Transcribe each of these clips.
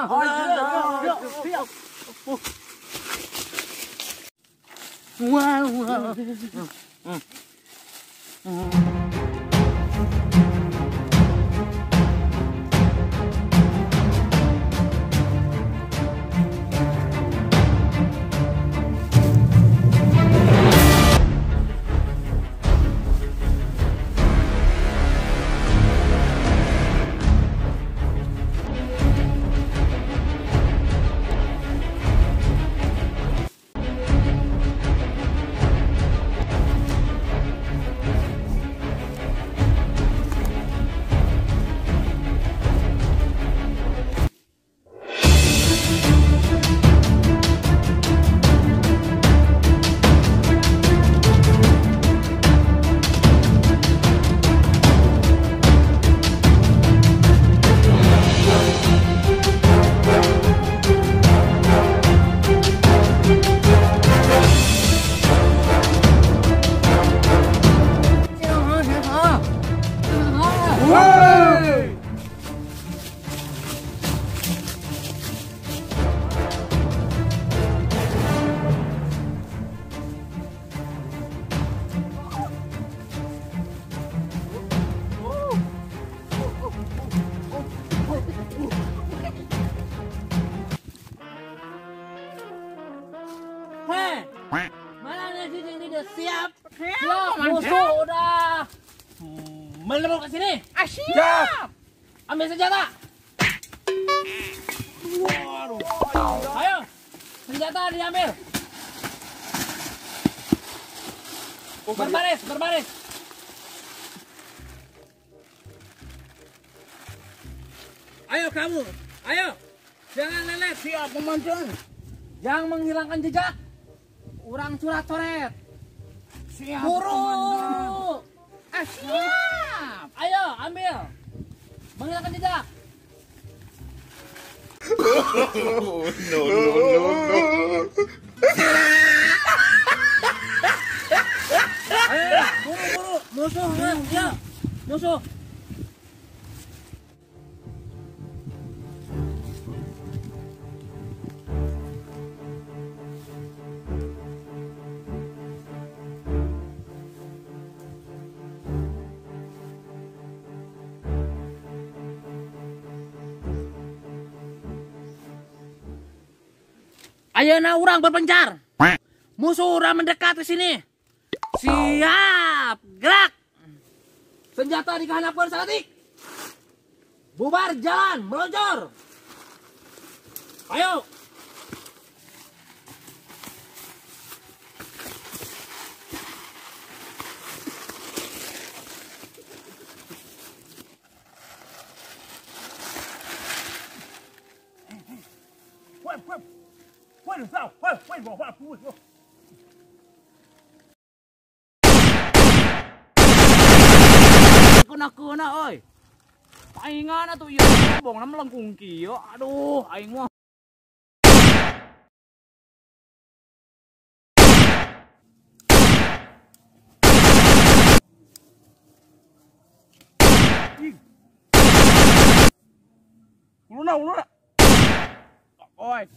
Siap. Siap. Siap, musuh udah menerobos ke sini. Siap. Ambil senjata. Waduh. Ayo, senjata diambil. Berbaris, berbaris. Ayo kamu, ayo. Jangan lelet. Siap, komandan. Jangan menghilangkan jejak. Orang surat coret. Siap, buru. Siap. Ayo, ambil. Menghilangkan jejak. No, no, no, no. Ayo, buru, buru. Musuh, ya. Musuh. Ayeuna urang berpencar. Musuh urang mendekat ke sini. Siap, gerak. Senjata dikahanapkan salatik. Bubar jalan, meluncur. Ayo. Kena-kena oi. Paingan atuh ieu bongna melengkung kieu. Aduh, aing mah. Uluna, uluna. Oi.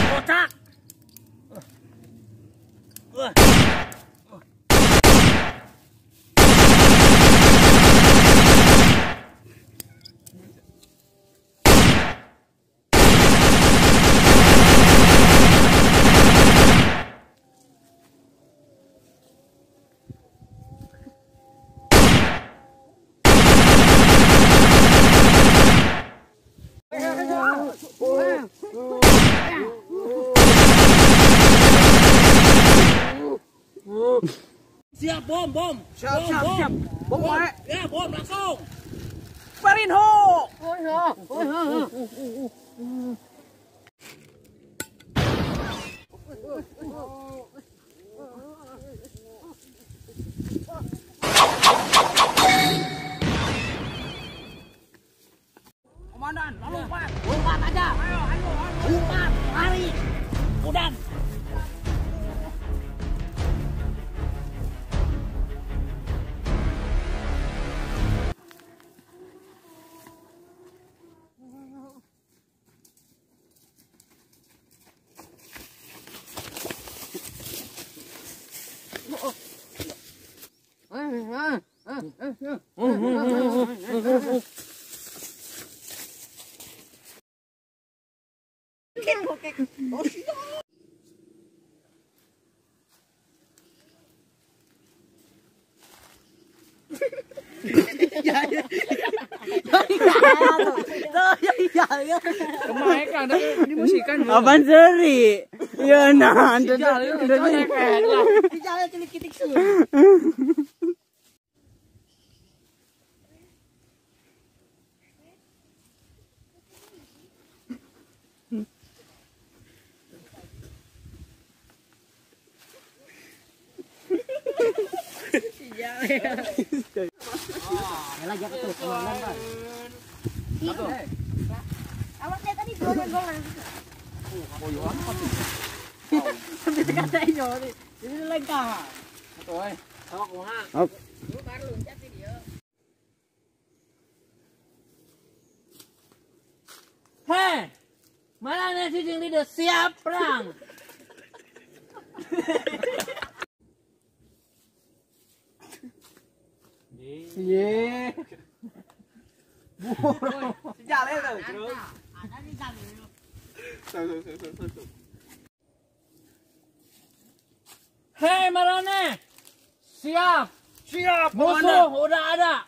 Kocak. Siap, bom, bom. Siap, bom, siap, bom. Siap. Bom, bom. Ya, bom langsung. Perinho. Komandan, lompat. Lompat aja. Ayo, ayo, ayo. Lompat, lari. Udah. Kemarin kan ini musikan. Apaan seri? Ya nah, jalan cilik kitik sur. Lagi aku tuh komandan Pak. Awaknya tadi golang-golang. Koyoan apa tuh? Sampai dikatain yo. Ini lengkah. Atuh euy. Sok kumaha? Lu baru loncat video. Hei. Mana nasi jeung lidah siap perang. Iya. Sejale tuh, terus. Ada di sana. Hei Marane. Siap. Siap. Musuh udah ada.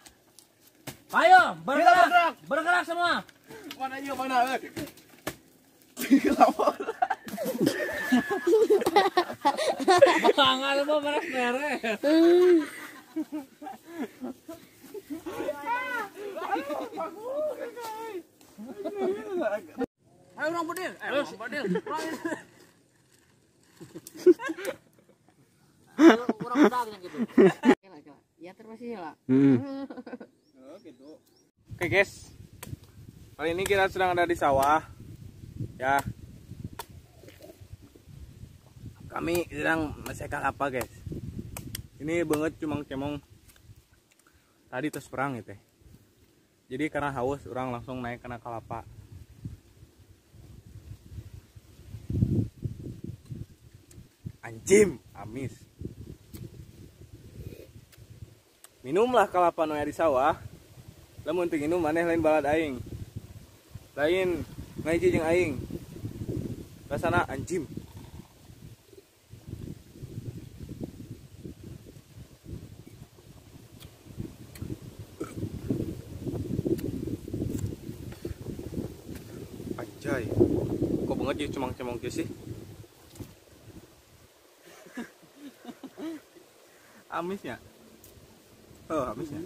Ayo bergerak. Bergerak semua. Mana iya mana? Lapor. Bangal mau beres-beres. Ayo orang bedil, orang bedil. Orang bedil gitu. Ya terus lah. Oke guys, kali ini kita sedang ada di sawah. Ya, kami sedang masak kelapa guys. Ini banget cuma cemong. Tadi terus perang gitu. Jadi karena haus orang langsung naik kena kelapa. Anjim, amis. Minumlah kelapa nu aya di sawah. Lamun teu nginum maneh lain balad aing. Lain ngaji jeung aing. Rasana anjim. Anjay. Kok banget jadi cemang-cemong sih? Amisnya. Oh, amisnya.